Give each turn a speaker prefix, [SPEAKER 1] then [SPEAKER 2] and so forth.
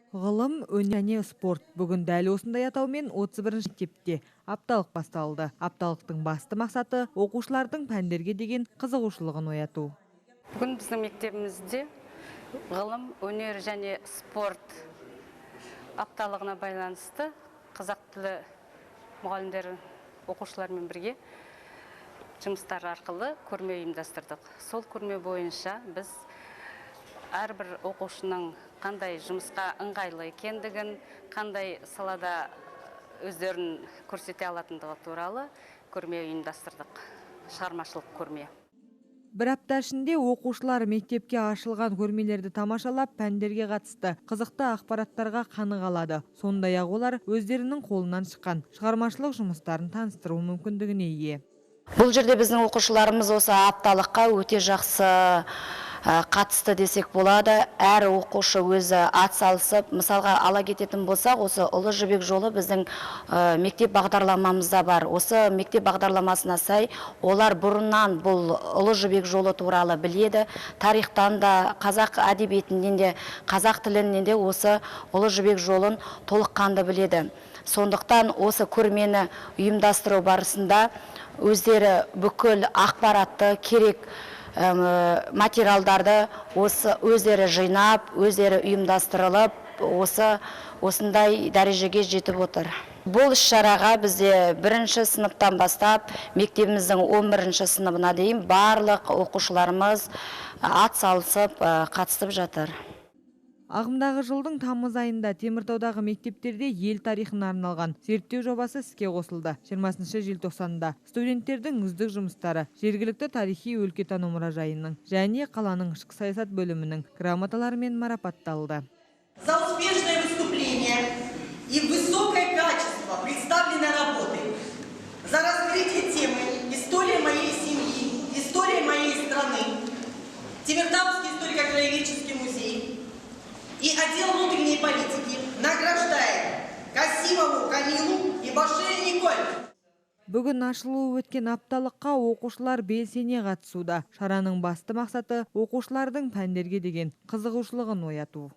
[SPEAKER 1] Ғылым, өнер және спорт. Бүгін дәл осындай атаумен 31 мектепте апталық басталды. Апталықтың басты мақсаты – оқушылардың пәндерге деген қызығушылығын ояту.
[SPEAKER 2] Бүгін біздің мектебімізде ғылым, өнер және спорт апталығына байланысты қазақ тілі мұғалімдері оқушылармен бірге жұмыстар арқылы көрме ұйымдастырдық. Сол көрме бойынша біз әрбір оқушының қандай жұмысқа ыңғайлы екендігін, қандай салада өздерін көрсете алатындығы туралы көрме ұйымдастырдық, шығармашылық көрме.
[SPEAKER 1] Бір апта ішінде оқушылар мектепке ашылған көрмелерді тамашалап, пәндерге қатысты қызықты ақпараттарға қаныға алады. Сондай-ақ олар өздерінің қолынан шыққан шығармашылық жұмыстарын таныстыру мүмкіндігіне ие.
[SPEAKER 3] Бұл жерде біздің оқушыларымыз осы апталыққа өте жақсы қатысты десек болады. Әр оқушы өзі ат салысып, мысалға ала кететін болсақ, осы Ұлы Жібек жолы біздің мектеп бағдарламамызда бар. Осы мектеп бағдарламасына сай олар бұрыннан бұл Ұлы Жібек жолы туралы біледі. Тарихтан да, қазақ әдебиетінен де, қазақ тілінен де осы Ұлы Жібек жолын толыққанды біледі. Сондықтан осы көрмені ұйымдастыру барысында өздері бүкіл ақпаратты, керек материалдарды осы өздері жинап, өздері ұйымдастырылып, осындай дәрежеге жетіп отыр. Бұл іс-шараға бізде бірінші сыныптан бастап мектебіміздің 11 сыныбына дейін барлық оқушыларымыз ат салысып қатысып жатыр.
[SPEAKER 1] Ағымдағы жылдың тамыз айында Теміртаудағы мектептерде ел тарихына арналған зерттеу жобасы іске қосылды. 20 желтоқсанда студенттердің үздік жұмыстары жергілікті тарихи өлкетану мұражайының және қаланың ішкі саясат бөлімінің грамоталарымен марапатталды.
[SPEAKER 4] За успешное выступление и высокое качество представленной работы, за раскрытие темы «История моей семьи, история моей страны», Темиртауский историко-краеведческий музей и отдел внутренней политики награждает Касимову Камилу и Башею Николь.
[SPEAKER 1] Бүгін ашылуы өткен апталыққа оқушылар белсене қатысуда. Шараның басты мақсаты – оқушылардың пәндерге деген қызығушылығын ояту.